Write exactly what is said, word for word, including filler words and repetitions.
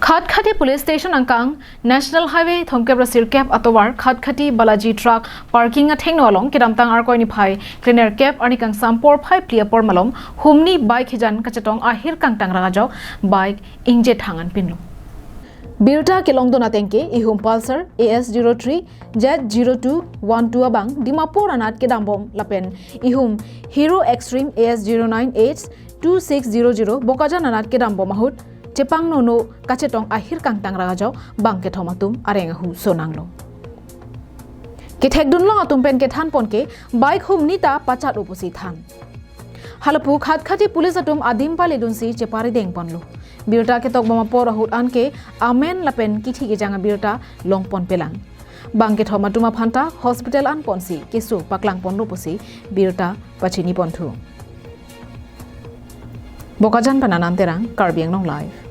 Khatkhati Police Station angkang National Highway thomkep ra sirkep atovar Khatkhati Balaji Truck Parking athengno along kedamtang Arkoi niphai krenerkep arni kangsam porphai phli apor malom humni bike hijan kachetong ahir kangtang rang ajok bike ingjethang an pinlo. Birta kelongdun atengke ihum Pulsar A S zero three Z zero two one two abang Dimapur anat kedambom lapen ihum Hero Xtreme A S zero nine H two six zero zero Bokajan anat kedambom ahut chepangnono kachetong ahir kangtang rang ajok bang kethom atum areng ahu sonanglo. Kethekdunlong atum pen kethanpon ke bike humni ta pachat-o pusi than. Halapu Khatkhati Police atum adim paledunsi cheparidengponlo. Birta ketokbom apor ahut anke amen lapen kithi kejang abirta longponpelang. Bang kethom atum aphanta hospital anponsi keso paklangponlo pusi birta pachiniponthu. Bokajan pen Anand Terang, Karbi Anglong Live.